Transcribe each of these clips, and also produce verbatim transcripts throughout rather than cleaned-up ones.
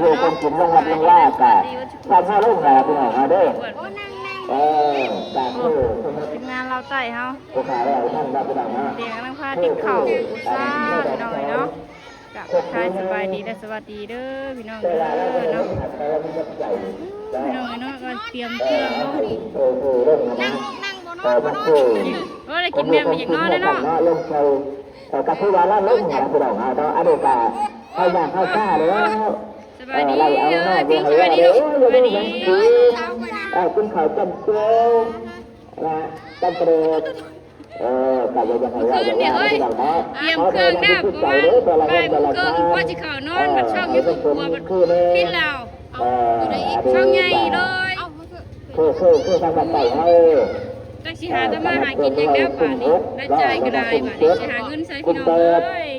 ผู้คนกินลงวัดลงว่าก็สร้างมาลงหาพี่น้องเฮาเด้อ เออ จากผู้ ทีมงานลาวใต้เฮา ผู้ขาแล้วท่านว่าพี่น้องเนาะ เตรียมกำลังพาติดข้าวอุตส่าห์พี่น้องเอ้ยเนาะ กะทักทายสบายดีและสวัสดีเด้อพี่น้องเด้อเนาะ พี่น้องเอ้ยเนาะ ก็เตรียมเครื่องเนาะ นั่งลงนั่งบ่นอนบ่นอน โอ้ ได้กินแม่มันอยากนอนแล้วเนาะ ลงไป เอ่อ ก็คือว่าเราลงหาพี่น้องเฮาเนาะ อันนี้ก็ให้ย่างเข้าซ่าแล้ว สบายดี เอ่อ ไล่เอาเนาะ เอ้ย พี่ อย่าให้ สบายดี ว่า ลูก เด้อ สบายดี เออ กินข้าวจำเจียวนะ จำเปรต เออ ก็อย่า อย่าให้ว่า อย่าว่า พี่น้องเนาะ เตรียมเครื่องแล้ว เพราะว่าบ่ายโมงครึ่งกว่าสิเข้านอน บัดช่องยูทูบกลัวบัดปิดแล้ว เออ ช่องใหญ่เลย คือ คือ คือทางบ้านใต้เฮา จักสิหาทำมาหากินหยังแล้วบาดนี้ รายจ่ายก็ได้บาดนี้ สิหาเงินใส่พี่น้องเอ้ย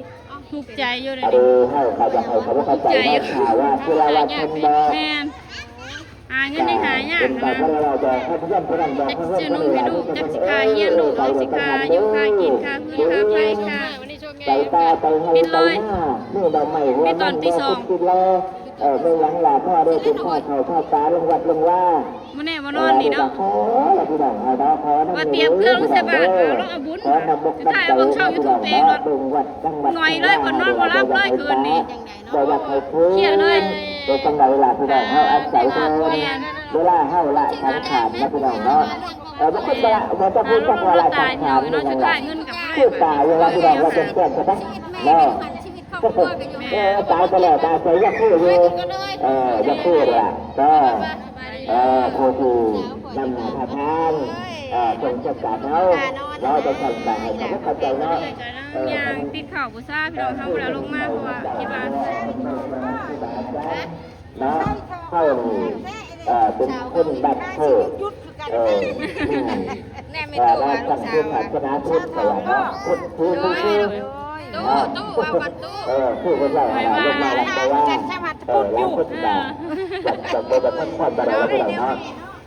ทุกข์ใจอยู่เดี๋ยวนี้ อันนี้เฮาก็อยากให้เขาเข้าใจว่า ถ้าว่าคือว่า ว่าท่านบ่ แม่น หาเงินนี่หายากนะ เป็นไปบ่ได้ดอก จักสิซื้อนมให้ลูก จักสิค่าเฮียนลูก จักสิค่าอยู่ค่ากิน ค่าพื้นค่าไฟ ค่า ใจตาไปให้ ปิดเลย ไปหน้า นี่ดอกไม้หัว ปิดตอนตีสอง มันบ่คิดเลย เออ ไม่หวังหลาพ่อได้เป็นพ่อเขาพ่อตาลงวัดลงว่า มื้อแน่บ่นอนนี่เนาะ เออ ขอละพี่น้องเอาเนาะ ขอน้ำ ว่าเตรียมเครื่องใส่บาตร เด้อ เอาลองเอาบุญ ขอนำมก สุดท้ายเอาเบิ่งช่อง YouTube เองเนาะ เบิ่งวัดจังหวัด หงอยเลย เพิ่นนอนบ่หลับเลยคืนนี้ บ่อยากให้ทุกข์ เครียดเลย เป็นจังใดล่ะพี่น้อง เฮาอาศัยเพิ่น แม่น เวลาเฮาละสังขารนะพี่น้องเนาะ เออ บางคนบ่ละ บ่ต้องพูดจักว่าละสังขารนี่นั่นล่ะ คือตายเวลาพี่น้องว่าแจ้งๆ ซะนะ เนาะ เออ ตายไปแล้ว ตายไป อยากพูดอยู่ เออ อยากพูดล่ะ ก็ เออ ผู้ที่นำหน้าพาทาง เออ ทรงจัดการเฮา เราจะสั่งการให้เขาเข้าใจเนาะ เออ ย่างติดข้าวอุตส่าห์พี่น้องเฮาบ่ได้ลงมา เพราะว่าคิดว่า เนาะ เฮานี่ เอ่อ เป็นคนรักโทษ เออ อืม แน่ไม่ เอ่อ ตัว ว่า ลูก ทาง สาว พุทธศาสนาพุทธ แต่ว่าเนาะ พุทธ พุทธ พุทธ โอ้ย ตู้ เนาะ ตู้ เอาก่อนตู้ เออ ผู้คนเรา ไม่ว่า ลงมาแล้ว แต่ว่า เออ หลายคนก็อยากจะบ่ได้ทำความอะไรแล้วเนาะ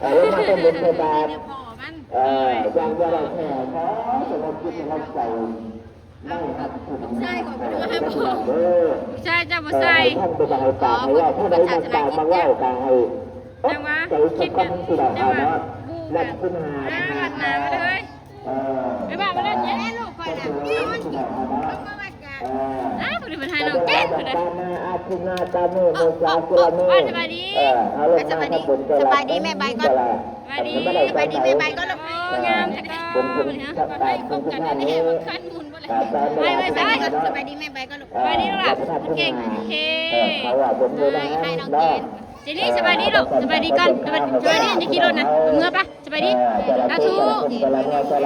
เออ ลงมาเป็นบุญใส่บาตร เออ อย่างเดียวเราแค่ขอสงบจิตสงบใจ ลูกชายของพี่น้อง ลูกชายเจ้าบ่ใส่ เออ ให้ท่านไปบอกให้ฝากให้ว่าผู้ใดมาฝากมาเล่าก็ให้ จังหวะ ใจสักครั้งที่เราเอาเนาะ นับขึ้นหา อ่า หน้ามาเลย เออ ไปบ้านมาเลยเจ๊ แม่ลูกคอยน่ะ เอามันกิน เอามาวัดกัน เออ อ้าว คนนี้เป็นไทยน้องเจ๊ คนนี้ ตานาอาทินาตาเมโมจาสุลาเม โอ้ย สบายดี เออ เอาลงมาทำบุญกัน สบายดีแม่ใบก่อน สบายดี สบายดีแม่ใบก่อนลูก โอ้ งามแต่ก็ เป็นคน วันนี้ฮะ ชะตา เป็นคนชะตานี้ ไม่ไม่ใช่ สบายดีแม่ใบก่อนลูก สบายดีลูกหลาน โอเค โอเค เออ เขาว่าเป็นผู้ได้ ให้น้องเจน เจนนี่ สบายดีลูก สบายดีก่อน สบายดี สบายดี จะขี่รถนะ เมือปะ สบายดี สาธุ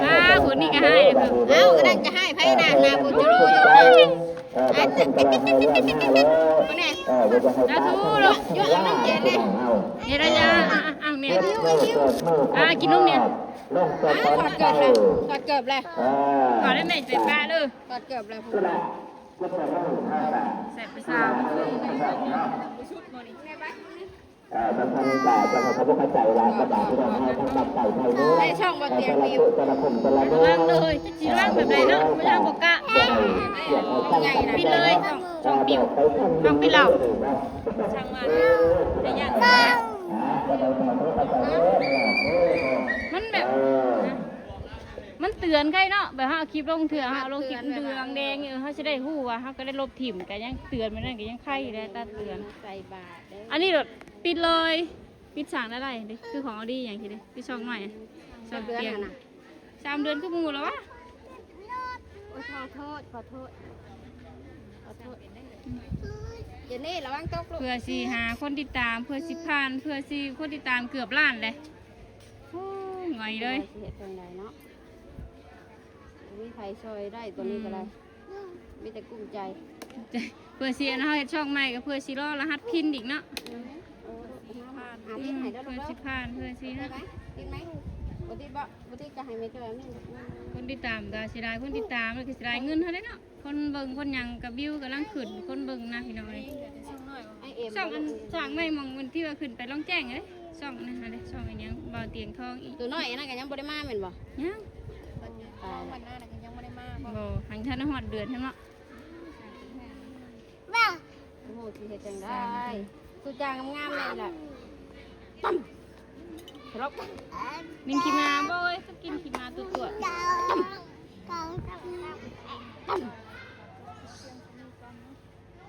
อ่า คนนี้ก็ให้เลย เอ้า อันนั้นก็ให้ไผน่ะ หน้าบุญจุโลอยู่ เออ บางคนก็ว่าให้เรื่องหน้าแล้ว คนนี้ เออ เดี๋ยวจะให้ สาธุลูก ยกให้น้องเจนเลย เดี๋ยวเราจะ อ่ะ อ่ะ อ่ะ เนี่ย อ่ะ กินนมเนี่ย ลงตัวตอนเช้า ถอดเกิบเลย เออ ถอดได้ไหม ใส่ปลาเลย ถอดเกิบเลย ก็ได้ ก็ได้ ใส่ไปซะ เอ่อ บางท่านก็จะเข้าใจว่า บรรดาพี่น้องเฮาทางบ้านใต้ไทยเนาะ ในช่องบ่เตียง แต่ละคน แต่ละคน แต่ละเมือง เลย จะสิล้างแบบใดเนาะ บ่อยากบอกกะ จะให้เกียรติให้ช่าง ใหญ่นะ ปิดเลย เอ่อ ช่องปิว บอกไปทาง ช่องปิดเหล่า เนาะ ช่างมัน แต่อย่าง อ่า มันแบบ เออ มันเตือนใครเนาะ แบบเฮาเอาคลิปลงเทื่อ เฮาเอาลงคลิปเหลืองแดง เออ เฮาสิได้ฮู้ว่าเฮาก็ได้ลบถิ่ม ก็ยังเตือน มันนั่นก็ยังไคอยู่แล้ว ตัดเตือน ใส่บาตรเด้อ อันนี้แบบ ปิดเลย ปิดสร้างได้ไรเด้ คือของเอาดีอย่างทีเด้ คือช่องหน่อย ช่องเตียง สามเดือนคือหมู่แล้ววะ โอ้ย ขอโทษ ขอโทษ ขอโทษ เดี๋ยวนี้ระวังตกลูก เพื่อสิหาคนติดตาม เพื่อสิผ่าน เพื่อสิคนติดตามเกือบล้านเลย โอ้ หงอยเลย สิเฮ็ดจั่งใดเนาะ บ่มีไผช่วยได้ตัวนี้ก็ได้ อืม มีแต่กุ้มใจ เพื่อสิเฮาเฮ็ดช่องใหม่ก็เพื่อสิรอรหัสพินอีกเนาะ อืม โอ้ อ่ะ พินให้เด้อลูกเด้อ เพื่อสิผ่าน เพื่อสิ ได้ไหม พินไหม บ่ติดบ่ บ่ติดก็ให้แม่ช่วยเอาเงิน คนติดตามก็เสียดาย คนติดตามแล้วก็เสียดายเงินเฮาเด้เนาะ คนเบิ่งคนหยังก็วิวกำลังขึ้น คนเบิ่งนะพี่น้องเอ้ย ไอ้เอ็ม ช่องอันสร้างใหม่หม่องมันที่ว่าขึ้นไปล่องแจ้งเด้ ช่องนะฮะเด้ ช่องอันหยังบ่าวเตียงทองอีก ตัวน้อยอันนั้นก็ยังบ่ได้มาแม่นบ่ ยัง ตาย น้องวันหน้าน่ะก็ยังบ่ได้มาบ่ บ่ หังทันฮอดเดือนใช่เนาะ โอ้โห สิเฮ็ดจั่งใด ตัวจางงามๆเลยล่ะ ตั้ม สลบ มินขี้หมาบ่เอ้ย ก็กินขี้หมาตัวตัว ตั้ม ตั้ม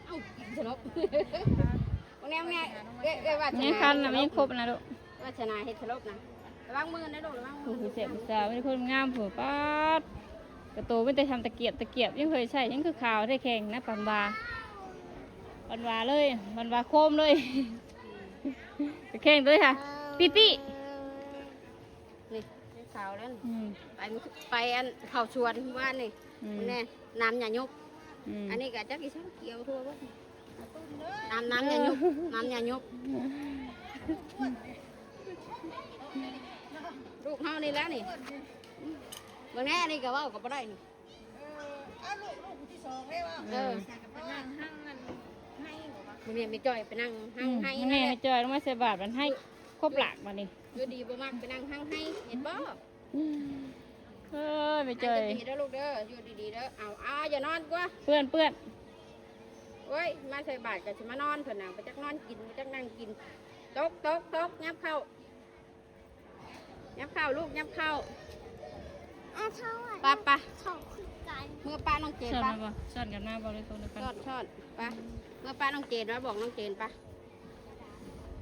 เอ้า สลบ วันนี้วันนี้เอ้ยเอ้ยวาสนา นี่คันนะ ไม่ครบนะลูก วาสนาเฮ็ดสลบนะ ระวังมือนะลูก ระวังมือ โอ้โห เสียงสาวเป็นคนงามผู้ป๊าด กระโตไม่ได้ทำตะเกียบ ตะเกียบยังเคยใช้ ยังคือขาวได้แข็งนะ ปันวา ปันวาเลย ปันวาโคมเลย แข็งเลยค่ะ ปี้ปี้ นี่ ขาวแล้วนี่ อืม ไปมื้อ ไปอันเข้าสวนว่านนี่ อืม แน่ น้ำหญ้ายก อืม อันนี้ก็จักอีช่างเกี่ยวทั่วเบิด น้ำ น้ำหญ้ายก น้ำหญ้ายก ลูกเฮานี่แหละนี่ เบิ่งแน่ อันนี้ก็เว้าก็บ่ได้นี่ เออ เอาลูก ลูกผู้ที่สองได้บ่ เออ ไปนั่งหั่งอันไห้บ่วะ มื้อนี้แม่จ้อยไปนั่งหั่ง อืม ไห้ มื้อนี้ นั่นแหละ แม่จ้อยลงมาใส่บาตรมันให้ครบหลากบัดนี้ อยู่ดีบ่มักไปนั่งหั่งไห้ เห็นบ่ อืม เอ้ย แม่จ้อย นั่งดีๆเด้อลูกเด้อ อยู่ดีๆเด้อ เอา เอา อย่านอนกว่า เปื้อน เปื้อน โอ้ย มาใส่บาตรก็สิมานอนเพิ่นน่ะ บ่จักนอนกิน บ่จักนั่งกิน ตก ตก ตก ยับเข้า ยับเข้าลูก ยับเข้า อ่ะ เท่าไหร่ ไป ไป เขาคือกัน เมื่อป้าน้องเจน ซ่อน ไป มาบ่ ซ่อนกันมาบ่เลยคนละกัน ซ่อน ซ่อน ไป เมื่อป้าน้องเจนมา บอกน้องเจนไป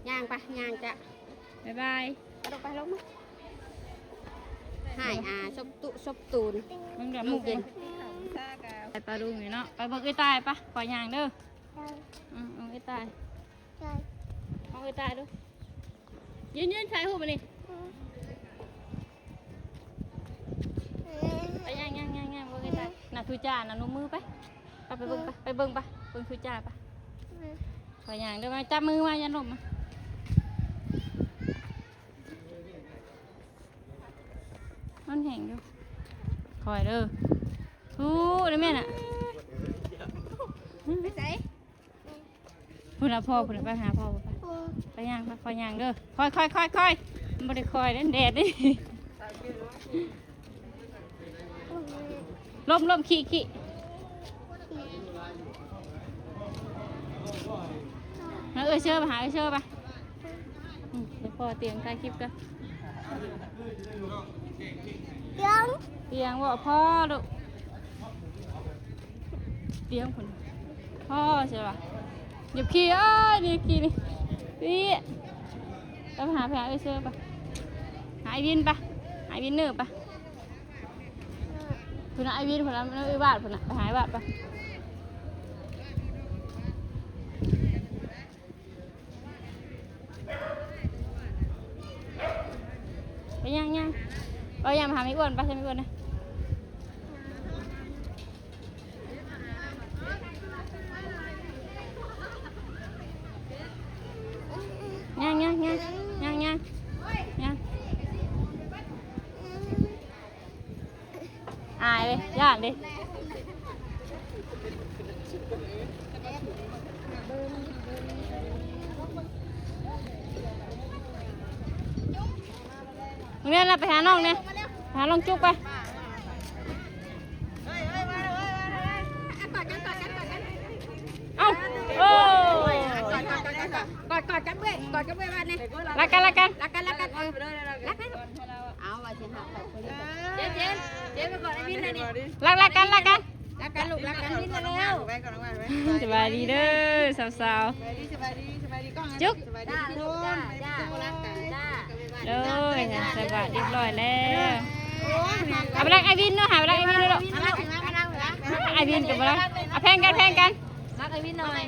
ย่างไป ย่างจ้ะ บ๊ายบาย ไปลงไป ลงมา หายอา ซบตุ ซบตูน มึงเดี๋ยว น้องเจน ไปปลาดุงนี่เนาะ ไปเบิ่งไอ้ตายปะ ขอย่างเด้อ อืม เอาไอ้ตาย เอาไอ้ตายดู ยืน ยืน ถ่ายรูปมานี่ ไปย่าง ย่าง ย่าง ย่าง เบิ่งไอ้ตาย น่ะ ทุจ่าน่ะ ลงมือไป ไป ไปเบิ่งไป ไปเบิ่งไป เบิ่งทุจ่าไป ขอย่างเด้อ มาจับมือมา อย่าล้มมา มันแห้งอยู่ คอยเด้อ ทูเด้อแม่น่ะ ไปไส พุ่นละพ่อ พุ่นละไปหาพ่อ ไป ไปย่าง ไป คอยย่างเด้อ คอย คอย คอย คอย มันบ่ได้คอยเด้ แดดเด้ ล้ม ล้ม ขี้ ขี้ มาเอ้ยเชิญไป หาเอ้ยเชิญไป อืม เดี๋ยวพ่อเตียงถ่ายคลิปกัน เตียง เตียงบ่พ่อลูก เตียงพุ่น พ่อใช่ปะ หยิบขี้ เอ้ย นี่ขี้นี่ นี่ ไปหา ไปหาเอ้ยเชิญไป หาไอ้วินไป หาไอ้วินเนอร์ไป พุ่นน่ะ ไอ้วินพุ่นน่ะ มันไอ้บาทพุ่นน่ะ ไปหาไอ้บาทไป ไปย่าง ย่าง ไปย่าง มาหาไม่อ้วน ไป ไม่อ้วนนะ ย่าง ย่าง ย่าง ย่าง ย่าง ย่าง อายเลย ย่านเลย เนี่ยนะ ไปหาน้องเนี่ย หาน้องจุ๊กไป เอ้า โอ้ กอด กอด กอด กอด กอด กอดกันเว้ย กอดกันเว้ย ว่าเนี่ย รักกัน รักกัน รักกัน รักกัน เออ รักกัน เอาว่าสิหาไปคนเดียว เจน เจน เจนไปกอดไอ้วินหน่อยดิ รัก รักกัน รักกัน รักกันลูก รักกัน วินมาแล้ว สบายดีเด้อ สาวๆ สบายดี สบายดี สบายดีกล้องนะ จุ๊บ สบายดีทุกคน จ้า จ้า รักกัน จ้า เด้อ ใส่บาตรเรียบร้อยแล้ว เอาไปรักไอ้วินเนาะ หาไปรักไอ้วินเนาะ มานั่ง มานั่ง มานั่ง ไอ้วินกับมารัก เอาแพงกัน แพงกัน รักไอ้วินหน่อย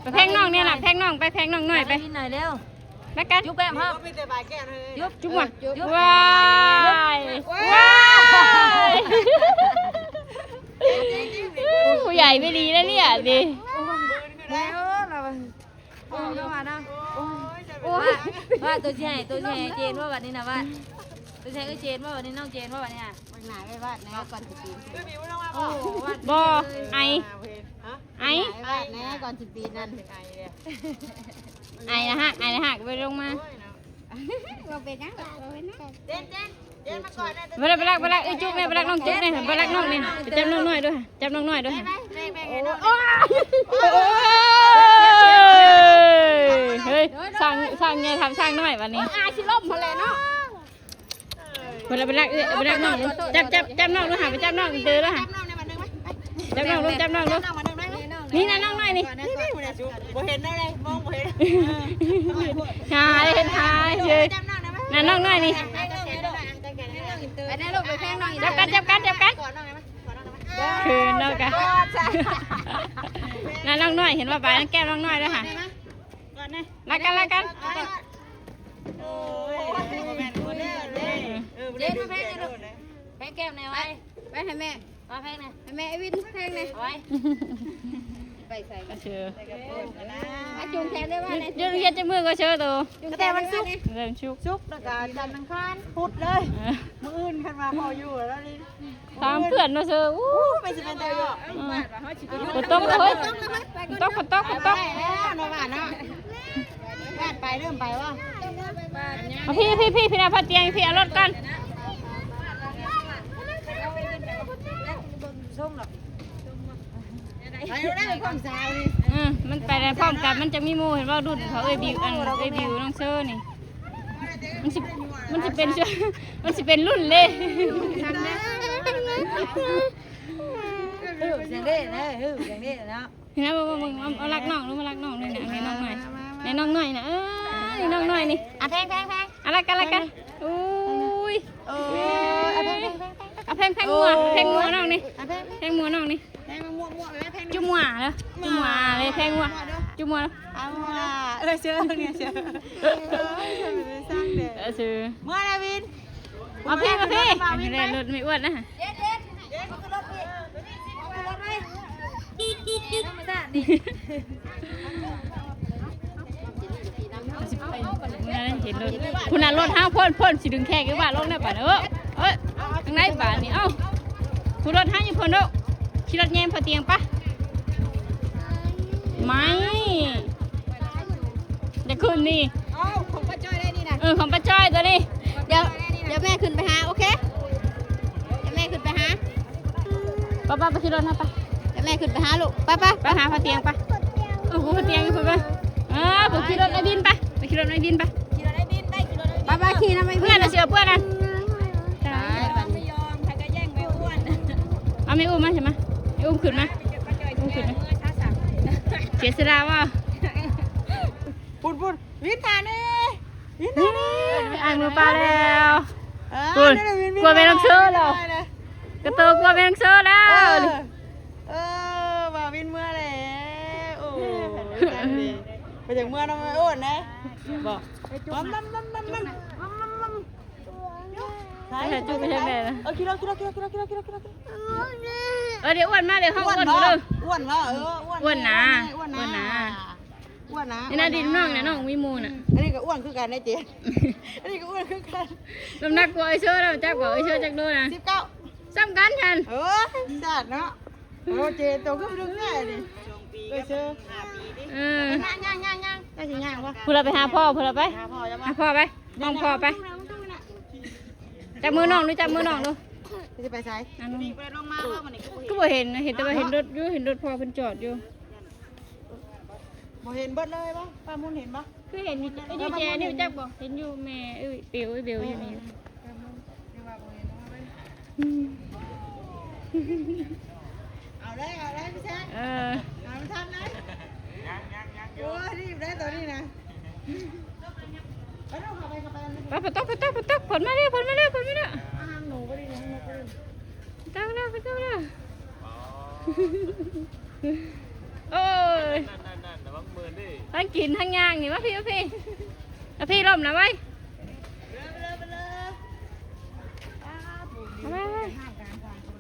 ไปแพงน้องเนี่ยล่ะ แพงน้อง ไปแพงน้องหน่อย ไป รักไอ้วินหน่อยเร็ว รักกัน จุ๊บแก้มพ่อ จุ๊บ จุ๊บว่ะ จุ๊บ ว้าย ว้าย ผู้ใหญ่ไม่ดีแล้วเนี่ยดิ แล้วเรา โอ้ยว่าเนาะ โอ้ย ว่า ว่าตัวใหญ่ ตัวใหญ่เจนว่าบัดนี้นะว่า ตัวใหญ่ก็เจนว่าบัดนี้ น้องเจนว่าบัดนี้อ่ะ เบิ่งหน้าไว้ว่าแน่ก่อนสิปีน โอ้โหว่า บ่ ไอ ไอ เบิ่งหน้าไว้ว่าแน่ก่อนสิปีนนั่น ไอนะฮะ ไอนะฮะ ก็ไปลงมา ว่าเป็นหยังล่ะ ว่าเป็นหยัง เจน เจน เจนมาก่อนนะ ไปละ ไปละ ไปละ เอ้ย จุ๊บเนี่ย ไปละ น้องจุ๊บเนี่ย ไปละ น้องเนี่ย ไปจับน้องน้อยด้วย จับน้องน้อยด้วย ไป ไป ไป ไป โอ้ โอ้ย โอ้ย ช้างใหญ่ทับช้างน้อยบัดนี้ อายสิล้มหั่นแหละเนาะ เวลาไปรักเอื้อยไปรักน้องดู จับจับจับน้องดู หาไปจับน้องเจอแล้วหา จับน้องดู จับน้องดู นี่นะน้องน้อยนี่ นี่นี่บ่ได้จุบ่เห็นได้เลยมองบ่เห็น หาเห็นหาเฉย น่ะน้องน้อยนี่ ไปนะลูก ไปแพงน้องอีก จับกันจับกันจับกัน คืนแล้วกัน น่ะน้องน้อย เห็นว่าไปนั่นแก้มน้องน้อยด้วยค่ะ รักกันรักกัน โอ้ย เจ๊มาแพงเลยลูก แพงแก้มแน่ไว้ ไปให้แม่ มาแพงแน่ ให้แม่ไอ้วินแพงแน่ ไว้ ไปใส่กัน เชื่อ มาจุงแขนได้ว่า ยืนเฮ็ดจังมือก็เชื่อตัว จุงแขนได้ว่าเนี่ย เริ่มชุก ศุกร์แล้วก็จันทร์อังคารพุธเลย เออ มื้ออื่นคันว่าพออยู่แล้วนี่ ถามเพื่อนมาเชื่อ อู้ อู้ ไปสิเป็นใจบ่ อืม ฝนตกเลย ฝนตก ฝนตก ฝนตก ไปแล้วเนาะบ้านเนาะ บ้านไปเริ่มไปบ่ เอาพี่ พี่ พี่ พี่นะ พอเตียง พี่เอารถก่อน ไปดูได้ความสาวนี่ อืม มันไปได้พร้อมกัน มันจะมีหมู่ เห็นว่ารุ่นเขา เอ้ยบิว อัน เอ้ยบิว น้องเชอร์นี่ มันสิ มันสิเป็นเชอร์ มันสิเป็นรุ่นเลย เออ เสียงเด้นะ เออ เสียงเด้เนาะ เห็นไหม มึง มึง มา มารักน้อง รู้มารักน้องเลยนะ ในน้องหน่อย มา มา มา ในน้องหน่อยนะ เออ ในน้องหน่อยนี่ อ่ะ แพง แพง แพง อ่ะ รักกัน รักกัน อุ้ย เออ อ่ะ แพง แพง แพง แพง อ่ะ แพง แพงงัว โอ้ แพงงัวน้องนี่ อ่ะ แพง แพง แพงงัวน้องนี่ แพง งัว งัว แพง งัว จุ่มหัวเหรอ จุ่มหัวเลย แพงงัว งัวเด้อ จุ่มหัวเหรอ เอาหัว เออ เชื่อเนี่ย เชื่อ เออ เชื่อ เออ เชื่อ เมื่อไหร่วิน มาพี่ มาพี่ มาพี่ อันนี้รถไม่อ้วนนะ เห็นรถ คุณน่ะ รถห้าพ่น พ่นสิดึงแขกหรือว่าลงได้ป่ะเนอะ เอ้ย ทางไหนบ้านนี่ เอ้า คุณรถห้าอยู่พ่นเนอะ ขี่รถแยมพอเตียงปะ ไม่ จะขึ้นนี่ เอ้า ของป้าจ้อยได้นี่นะ เออ ของป้าจ้อยตัวนี้ เดี๋ยว เดี๋ยวแม่ขึ้นไปหา โอเค เดี๋ยวแม่ขึ้นไปหา ป้าป้าไปขี่รถนะไป เดี๋ยวแม่ขึ้นไปหาลูก ไปไป ไปหาพอเตียงไป เออ พอเตียงอยู่ไปไป เออ ผมขี่รถไอ้บินไป ไปขี่รถไอ้บินไป ขี่รถไอ้บินไป ขี่รถไอ้บิน ไปไป ขี่นะไป เพื่อนนะ เสือเพื่อนนะ ตาย ไม่ยอม ใครก็แย่งไปอ้วน เอาไม่อุ้มมาใช่ไหมไม่อุ้มขึ้นมา อุ้มขึ้นมา เสียสละว่า พูดพูด วินทาเน่ วินทาเน่ อ่านมือปลาแล้ว เออ พูด นั่นแหละวิน กลัวแม่น้องเชื่อเหรอ วินทาเน่ กระโตกลัวแม่น้องเชื่อแล้ว เออ เออ ว่าวินเมื่อแล้ว โอ้ ไปจากเมื่อน้องไม่โอนนะ บอก มัมมัมมัมมัมมัมมัมมัม ใช่ จุ๊บไปทางไหนนะ เออ กินแล้ว กินแล้ว กินแล้ว กินแล้ว กินแล้ว กินแล้ว กินแล้ว เออ เดี๋ยวอ้วนมา เดี๋ยวห้องอ้วน อ้วน มา บ่ เด้อ อ้วนมา เออ อ้วน อ้วนหนา อ้วนหนา อ้วนหนา อ้วนหนา นี่นะ อ้วนหนา ดินน้องนะ น้องมีหมู่น่ะ อันนี้ก็อ้วนคือกันนะเจ๊ อันนี้ก็อ้วนคือกัน น้ำหนักกว่าไอ้เชิดแล้ว จักกว่าไอ้เชิดจักโลนะ สิบเก้า ซ้ำกันฉัน เออ สาดเนาะ โอ้เจ๊ โตขึ้นเรื่อยๆนี่ เออ เชิด เออ ย่าง ย่าง ย่าง ย่าง ย่างสิย่างวะ พูดเราไปหาพ่อ พูดเราไป หาพ่อจะมา หาพ่อไป ห้องพ่อไป จับมือน้องดู จับมือน้องดู จะไปไส อันนั้น นี่ไปลงมาว่ามันนี่ ก็บ่เห็นนะ เห็นแต่ว่าเห็นรถอยู่ เห็นรถพ่อเพิ่นจอดอยู่ บ่เห็นเบิดเลยบ่ ป้ามุ่นเห็นบ่ คือเห็นอยู่ เอ้ย อยู่แจนี่จักบ่ เห็นอยู่แม่ เอ้ย เปียว เอ้ย เบลอยู่นี่ เออ เออ เออ เออ ว่าบ่เห็นเอาเลย อืม เอาเลย เอาเลยพี่แซค เออ เอามันทันนะ ยัง ยัง ยังอยู่ โอ้ย รีบได้ตอนนี้นะ ไปลูก เข้าไป เข้าไป ไป ไปตก ไปตก ไปตก ฝนมาแล้ว ฝนมาแล้ว ฝนมาแล้ว อ่ะ หางหนูก็ดี หางหนูก็ดี ตกแล้ว ตกแล้ว โอ้ย นั่น นั่น นั่น ระวังมือดิ ทั้งกินทั้งย่างนี่ มาพี่ มาพี่ มาพี่ ลมนะเว้ย เอามาเว้ย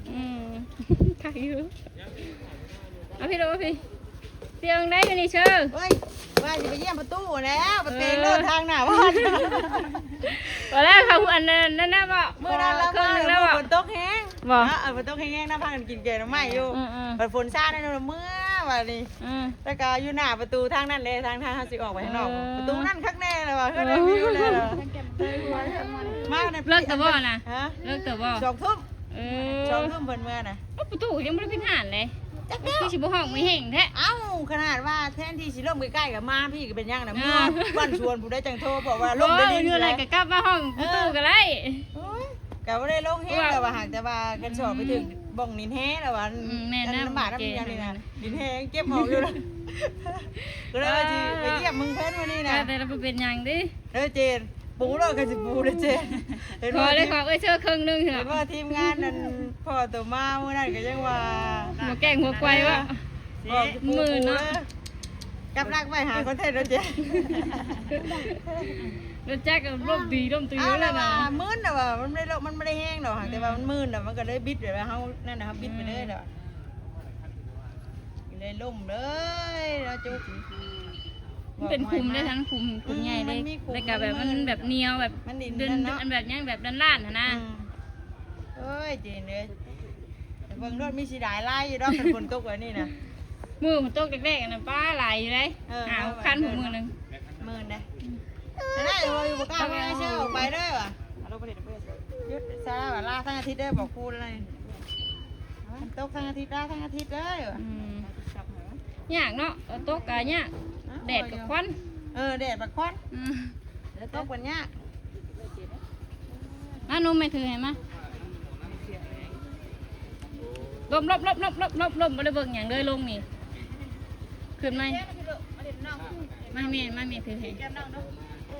อืม คักอยู่ เอาพี่ ลม มาพี่ เตียงได้อยู่นี่เชิง เฮ้ย ว่าจะไปเยี่ยมประตูแล้ว ไปเป็นโลดทางหน้าบ้าน เออ ว่าแล้วเขาอันนั้น นั่นนะบอก มื้อนั้นเรา เครื่องหนึ่งแล้วบอก ฝนตกแฮง บอก เนาะ เออ ฝนตกแฮงๆนะ พากันกินแกงหน่อไม้อยู่ อืมๆ บัดฝนซาเนี่ย เมื่อวันนี้ อืม แล้วก็อยู่หน้าประตูทางนั้นเลย ทาง ทางเฮาสิออกไปข้างนอก เออ ประตูนั่นคักแน่เลยว่ะ เพื่อน เออ วิวเลยเหรอ มาใน เลิกแต่บ่นะ ฮะ เลิกแต่บ่ สองทุ่ม เออ สองทุ่มเพิ่นเมื่อนะ เอ้า ประตูยังบ่ได้ปิดห้านเลย จักแนว คือสิบ่ฮ้องไม่แห้งแท้ เอ้า ขนาดว่าแทนที่สิลมใกล้ๆกับมาพี่ก็เป็นหยังนะ อ่า เมื่อบ้านชวนผู้ใดจังโทรบอกว่าลม โอ้ เดี๋ยวนี้ อยู่ไหน นะ ก็กลับมาฮ้อง เออ ประตูก็ได้ โอ้ย ก็บ่ได้ลงแฮง ว่า แล้วว่าหากแต่ว่ากันสอบไปถึง อืม บ้องนินแฮแล้วว่า อืม แม่นนะ อันลำบาก โอเค น้ำยังนี่นะ แม่นนะ นินแฮเก็บออกอยู่นะ ก็เลยว่าสิไปเยี่ยมเมืองเพิ่นมื้อนี้นะ แต่เราบ่เป็นหยังเด้ เด้อเจน ปูโลดก็สิปูเด้อเจน เห็น ขอ ว่า ได้ ทีม ขอเอ้ยเชิญครึ่งหนึ่งเถอะ เห็นว่าทีมงานนั่น พ่อตัวมามื้อนั้นก็ยังว่า หัวแกงหัวควายวะ บอกสิปู หมื่นเนาะ ปูเด้อ กับรักไปหาคอนเทนต์เด้อเจน รถจักรก็ร่มดีร่มตุย เอา แล้ว ละ นะ ว่ามื้นน่ะว่ามันไม่ได้ลม มันไม่ได้แฮงดอก อืม แต่ว่ามันมื้นน่ะ มันก็เลยบิดแบบว่าเฮานั่นน่ะ เฮาบิดไปเลย อืม ดอก อยู่ในร่มเลย แล้วจุ๊บ มันเป็นคุมได้ทั้งคุม คุมใหญ่เลย อืม มันมีคุม แล้วก็แบบมัน มัน แบบเหนียวแบบ มันดิน เดิน นั่นเนาะ อันแบบยังแบบด้านล่างหั้นนะ อืม เอ้ย เจนเอ้ย แต่เบิ่งรถมีสีดายไล่อยู่ดอก เป็นฝนตกวันนี้นะ มื้อฝนตกแรกๆอันนั้นป้าหลายอยู่เลย เออ หาคัน เออ ผู้มื้อหนึ่ง หมื่นนะ อันนั้นเราอยู่บ่กล้า เอา ไม่ให้เชื่อออกไปเด้อว่ะ เอาลงไปเดี๋ยวเพื่อน หยุดซะว่ะ ลาทั้งอาทิตย์เด้อ บอกครูเลย มันตกทั้งอาทิตย์ ลาทั้งอาทิตย์เด้อว่ะ อืม ยากเนาะ เออ ตกก็ยาก อ้าว แดดกับควัน เออ แดดกับควัน อืม แล้วตกกันยาก มา หนุ่ม แม่ถือให้มา ลม ลม ลม ลม ลม ลม ลม บ่ได้เบิ่งหยังเลย ลงนี่ ขึ้นไหม มาแม่ มาแม่ถือให้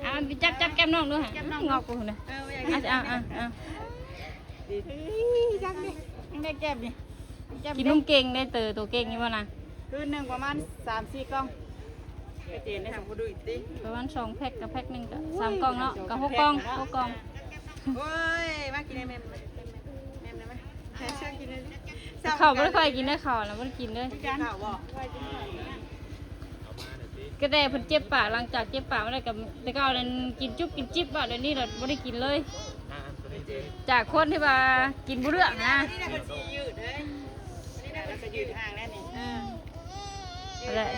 เอา จับ จับแก้มน้องด้วย แก้มน้อง งอกกูนะ เออ เอา เอา เอา เอา จับดิ แม่แก้มดิ แก้มดิ กินนมเก่งได้ เตอตัวเก่งอยู่บ่นะ คืนหนึ่งประมาณสามสี่กล่อง เจนได้สองคนดูอีกติ ประมาณสองแพ็คกับแพ็คหนึ่งก็สามกล่องเนาะ ก็หกกล่อง หกกล่อง โอ้ย มากินไอ้แม่ม มา แม่ม แม่ม แม่ม มา แม่ม มา แม่ม กินเลย เขาบ่ได้ค่อยกินได้ เขานะบ่ได้กินเลย กินข้าวบ่ ก็ได้เพิ่นเจ็บปาก หลังจากเจ็บปากมาแล้วก็ แต่ก็เอานั้นกินจุ๊บกินจิ๊บบ่ เดี๋ยวนี้เราบ่ได้กินเลย จากคนที่ว่ากินบ่เลือกนะ นี่นะเพิ่นสิยืดเด้อ นี่นะเพิ่นสิยืดห่างแล้วนี่ เออ นั่นแหละ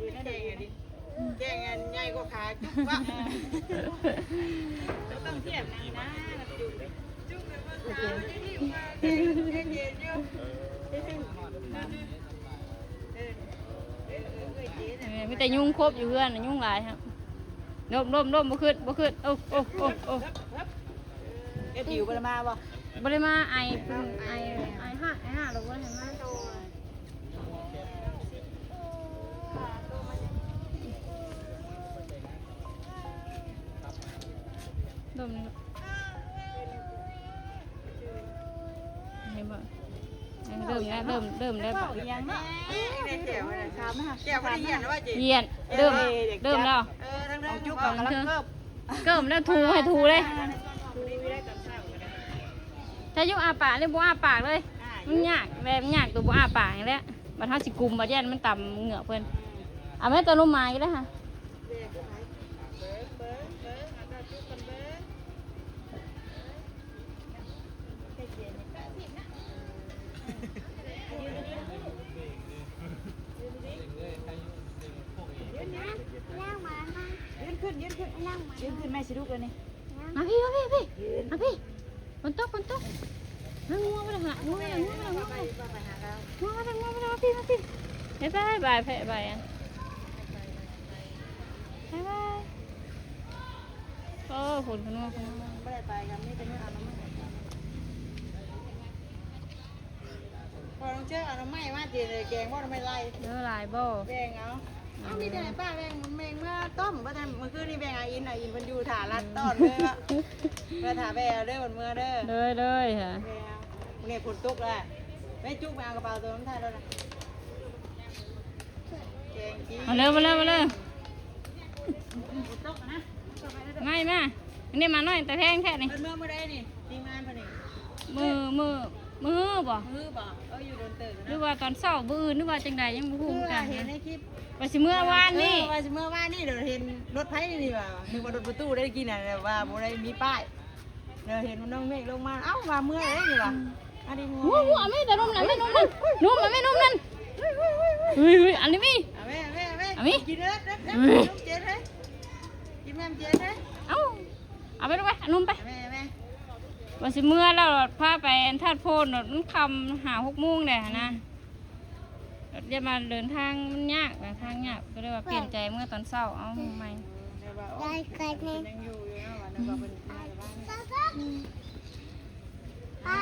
ยืดแล้วนี่ แจ้งอันใหญ่กว่าขาจุ๊บวะ ต้องเทียบนางนะ จุ๊บ จุ๊บเลยว่าขามันจะรีบมา แจ้งแจ้งเย็นอยู่ เออ เออ เออ เออ เจ๊น่ะ เออ มีแต่ยุงครบอยู่เฮือนน่ะ ยุงหลายครับ ลม ลม ลม บ่ขึ้น บ่ขึ้น โอ้ โอ้ โอ้ โอ้ เอฟดิวบ่ได้มาบ่ บ่ได้มา ไอเพิ่น ไอ ไอห้า ไอห้า หรือว่าไงมา ดมนี่ลูก เห็นบ่ เริ่มแล้ว เริ่ม เริ่มแล้ว เว้าอีหยังเนาะ แก้วอะไร ถามหา แก้วอะไรเหียนว่าเจ๊ เหียน เริ่ม เอ้ย เริ่มแล้ว เออ ทั้งๆ เอาจุ๊บก่อน กำลังเริ่ม เริ่มแล้ว ถูให้ถูเลย ถ้ายุงอ้าปากนี่บ่อ้าปากเลย มันยาก แบบยากตัวบ่อ้าปากนี่แหละ บัดเฮาสิกุม บัดย่านมันตำเหงือกเพิ่น เอาแม่ตัวลงมาอีกแล้วค่ะ ยืนขึ้น ยืนขึ้น ยืนขึ้น แม่สิลุกแล้วนี่ มาพี่ มาพี่ พี่ มาพี่ ฝนตก ฝนตก มา งัวมาเลยค่ะ งัวมาเลย งัวมาเลย งัวมาเลย งัวมาเลย งัวมาเลย มาพี่ มาพี่ บ๊ายบาย บาย บาย บาย อ่ะ บ๊ายบาย โอ้ ฝนขนม ขนม บ่ได้ไปกัน มีแต่เรื่องเอาน้ำมัน พอลองเชื่อเอาน้ำไม้มาเจเลย แกงบ่น้ำไม้ไล่ เออ หลายบ่ แบ่งเอา เอา มีแต่ให้ป้าแบ่ง แบ่งมาต้ม บ่แต่มื้อคืนนี่แบ่งอาอิน อาอินเพิ่นอยู่ถ่ารัดตอนเลยว่ะ เพื่อถ่าแบ่งเอาเด้อ วันเมื่อเด้อ เด้อ เด้อ ค่ะ แบ่งเอา เนี่ยฝนตกแล้ว แม่จุ๊กไปเอากระเป๋าตัวนั้นถ่ายแล้วนะ แกงขี้ มาเร็ว มาเร็ว มาเร็ว ฝนตกนะ ไม่มา อันนี้มาน้อยแต่แพงแท้นี่ เพิ่นเมื่อมื้อใดนี่ ทีมงานเพิ่นนี่ มื้อ มื้อ มื้อบ่ มื้อบ่ เออ อยู่โดนเติบ หรือว่าตอนเช้ามื้ออื่น หรือว่าจังใด ยังบ่ฮู้คือกัน เห็นในคลิป ว่าสิเมื่อวานนี่ เออ ว่าสิเมื่อวานนี่ เดี๋ยวเห็นรถไผนี่ว่า นึกว่ารถประตูได้กินน่ะ แต่ว่าบ่ได้มีป้าย เดี๋ยวเห็นน้องเมฆลงมา เอ้า ว่าเมื่อเลยนี่ว่า อันนี้ โอ้โห เอาแม่แต่นมนั่น แม่นมนั่น นมนั่น แม่นมนั่น เฮ้ย เฮ้ย อันนี้มี เอาแม่ เอาแม่ เอาแม่ เอามี กินเด้อ เด้อ เด้อ เฮ้ย นมเจนเฮ้ย กินแม่เจนเฮ้ย เอ้า เอาไปลูกไป เอานมไป เอาแม่ เอาแม่ ว่าสิเมื่อแล้วพาไปอันธาตุโพน มันค่ำห้าหกโมงแล้วนะ อืม เรียกมาเดินทางมันยากนะ ทางยาก ก็เลยว่าเปลี่ยนใจเมื่อตอนเช้า เอาใหม่ ได้ว่าโอ้ย ได้กันเนี่ย ยังอยู่อยู่เนาะวันนั้นก็เป็นมาแต่บ้าน อืม อ่า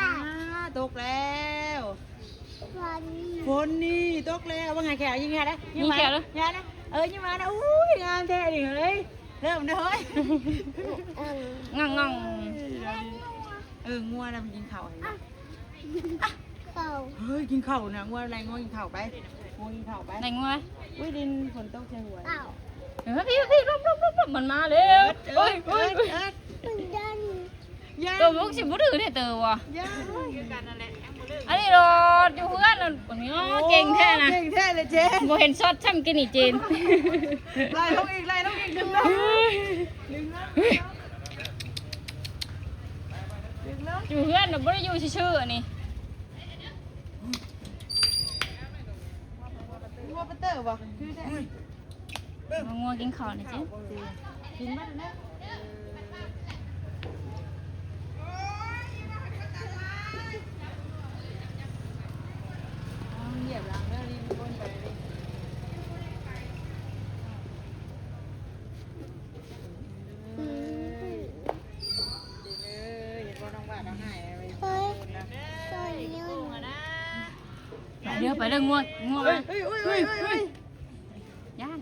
ตกแล้ว วันนี้ ฝนนี่ตกแล้ว ว่าไงแขกยิงแขกนะ ยิงแขกเหรอ ยิงมานะเออยิงมานะอุ้ยงามแท้ดิเฮ้ยเริ่มนะเฮ้ย เอิ่ม ง่องง่อง เอองัวนะมันกินข้าวเห็นไหม เขา เฮ้ยกินข้าวนะงัวอะไรงัวกินข้าวไปงัวกินข้าวไป ในงัว อุ้ยดินฝนตกใส่หัว เต่า เฮ้ยพี่พี่ลบลบลบลบมันมาแล้ว เอิ โอ้ย ด โอ้ย เอิดเอิด มันเดิน ย่า ตัวมุกสิบุถือเนี่ยตัววะ ย่า อันนี้รอดอยู่เพื่อนนั่นคนนี้อ๋อเก่งแท้นะ เก่งแท้เลยเจน บ่เห็นซอดช่ำกินนี่เจน ไล่ลงอีกไล่ลงอีกดึงแล้วดึงแล้วดึงแล้ว อยู่เพื่อนน่ะบ่ได้อยู่ซื่อๆอันนี้ งัวปะเตอร์บ่คือแท้ มางัวกินข้าวนี่เจน กินมันนะเหยียบหลังเด้อนี่มันบนไปเลย อืม เดี๋ยวเลยเห็นว่าน้องบาดเอาให้อะไร เฮ้ยตอนนี้ ไปเด้อไปเด้องัวงัว เฮ้ยเฮ้ยเฮ้ยเฮ้ยเฮ้ย ย่าน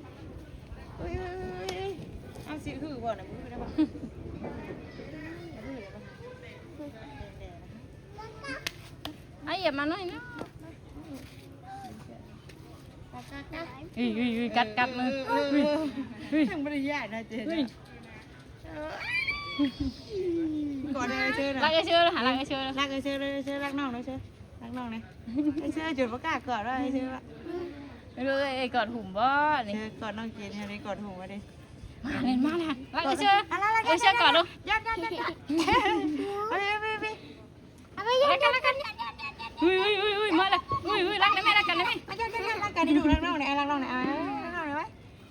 เฮ้ยเฮ้ยเฮ้ยเอาสิคือบ่นะมึงนะบ่ ไอ้เหยียบมาหน่อยนะเฮ้ยเฮ้ยเฮ้ยกัดกัดมือ เออเออเออยังไม่ได้ย่านะเจน เฮ้ย กอดเลยเชิญ รักไอ้เชื่อหารักไอ้เชื่อ รักเลยเชิญเลยเชิญรักน้องเลยเชิญรักน้องเลยไอ้เชิญจุดประกาศกอดว่าไอ้เชิญว่า ไม่รู้ไอ้กอดหุ่มบ่นี่ เชิญกอดน้องเจนเชิญกอดหูมาดิ มาเลยมาเลยรักไอ้เชื่อ อะไรอะไร ไอ้เชื่อกอดดู ยัดยัดยัดยัดเอาเลยไปไป เอาไปยัดกันแล้วกัน อุ้ยอุ้ยอุ้ยอุ้ยมาเลยอุ้ยอุ้ยรักนะแม่รักกันนะแม่ มายัดยัดยัดรักกันดิดูรักน้องเนี่ยรักน้องเนี่ยรักน้องเนี่ยไว้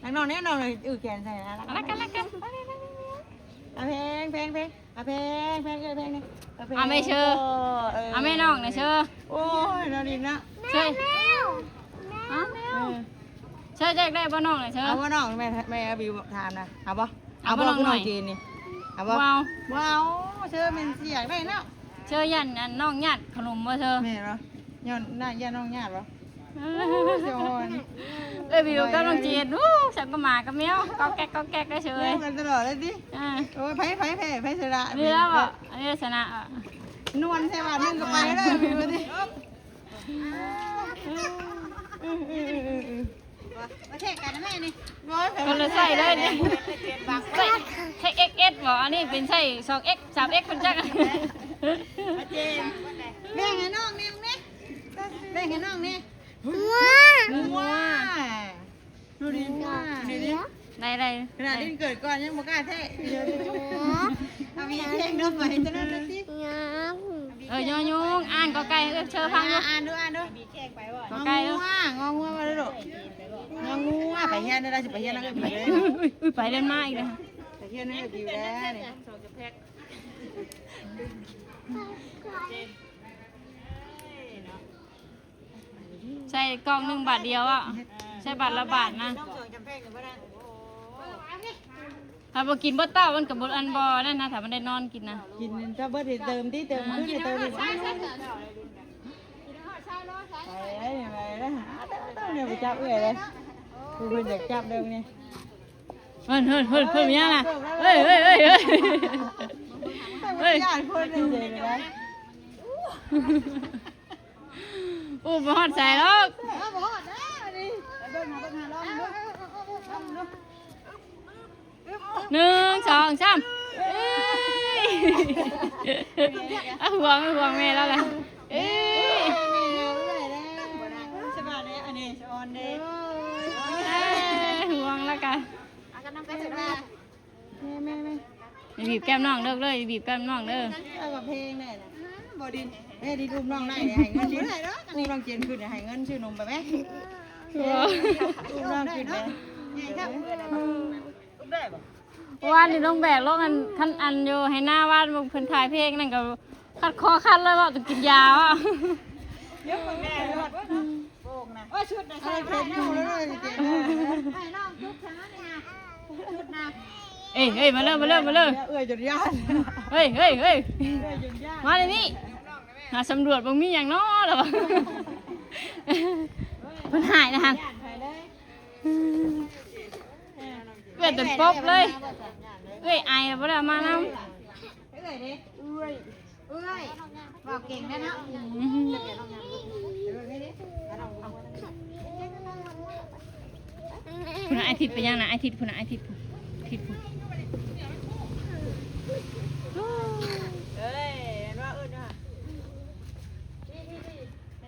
รักน้องเนี่ยน้องเนี่ยอือแขนใส่นะ รักกันรักกัน เอาเพลงเพลงเพลงเอาเพลงเพลงเออเพลงนี่ เอาแม่เชิญ เอาแม่น้องนะเชิญ โอ้ยนอนดินนะ เชิญ แมว ฮะเชิญแจกได้บ่น้องนะเชิญ เอาว่าน้องแม่แม่บิวถามนะเอาบ่ เอาบ่น้องหน่อย จีนนี่เอาบ่ ว้าว ว้าวเชิญเป็นเสียงได้เนาะ เชิญยันอันน้องหยาดขนมบ่เชิญ แม่เนาะย้อนหน้าย้อนน้องญาติบ่ เอ้ยบิวกับน้องเจนอู้ฉันก็หมากับแมวก็แก๊กก็แก๊กได้เชิ เล่ ญ นกันตลอดเลยสิ อ่า โอ้ยไผไผแพ้ไผชนะ เรือบ่อันนี้ชนะอ่ะ นวลใช่ป่ะนึ่งก็ไปเลยบิวดิ คนละไส้เลยเนี่ยไส้ไส้เอ็กเอสบ่อันนี้เป็นไส้สองเอ็กสามเอ็กคนจัก เจนแบ่งให้น้องนี่นี่แบ่งให้น้องนี่ งัว งัวดูดิดูดิ ได้ได้ ขนาดนี้เกิดก่อนยังบ่กล้าแท้เอามีเพลงเนาะไปจะนั่นละสิ งาม เออยอยุงอ่านก็ไก่เออเชิญฟังดู อ่านดูอ่านดู ก็ไก่ งองัวงองัวมาแล้วลูกงองัวไปเฮียนได้สิไปเฮียนนั่งอยู่เลย อุ้ยไปเล่นมาอีกแล้ว ไปเฮียนนั่งอยู่แล้วนี่ ใส่กล่องหนึ่งบาทเดียวอ่ะใส่บาทละบาทนะถ้าบ่กินบ่เต้ามันกับบ่อันบ่นั่นนะถ้ามันได้นอนกินนะ กินถ้าเบิดเติมที่เติมขึ้นเติมอีกไปไปไปต้องเนี่ยไปจับเอื่อยเลยคือเพิ่นอยากจับเดิมนี่ เฮ้ยเฮ้ยเฮ้ยเฮ้ยมีหยังนะเฮ้ยเฮ้ยเฮ้ยเฮ้ย เฮ้ยย่านคนหนึ่งเลยนะ อู้บ่ฮอดใส่หรอก เออบอกนะนี่เบิ่งหาเบิ่งหาลองดูลองดู หนึ่งสองสามเอ้ยเอาห่วงเอาห่วงแม่แล้วล่ะเอ้ย สบายเลยอันนี้ออนเด้ เอ้ยห่วงแล้วกัน แม่แม่แม่ อย่าบีบแก้มน้องเด้อเลยอย่าบีบแก้มน้องเด้อ เอากับเพลงได้นะบอดินแม่ดินอุ้มน้องได้ให้เงินดินอุ้มน้องเจนขึ้นให้เงินซื้อนมไปไหม โอ้ อุ้มน้องขึ้นไป วานนี่ลงแบกลงอันคันอันอยู่ให้หน้าวานเพิ่นถ่ายเพลงนั่นก็คัดคอคัดเลยว่าต้องกินยาอ่ะ เดี๋ยวแม่รอดโป่งนะ โอ้ยชุดนะใส่บ่ได้เนาะ เอาเลยเจ๊ ให้น้องชุดซะนี่นะชุดนะ เอ้ยเฮ้ยมาเลยมาเลยมาเลย เอื้อยจนย่าน เฮ้ยเฮ้ยเฮ้ย เอื้อยจนย่าน มาเลยนี่หาสำรวจบ่มีอย่างน้อหรอวะเพิ่นหายนะฮะ ย่านไปเลย เอื้อยจนปบเลยเอื้อยไอแล้วบ่ได้เอามานำ เอื้อยเด้เอื้อยเอื้อยบอกเก่งได้เนาะ คุณไอทิดไปยังนะไอทิดคุณไอทิดคุณทิดคุณ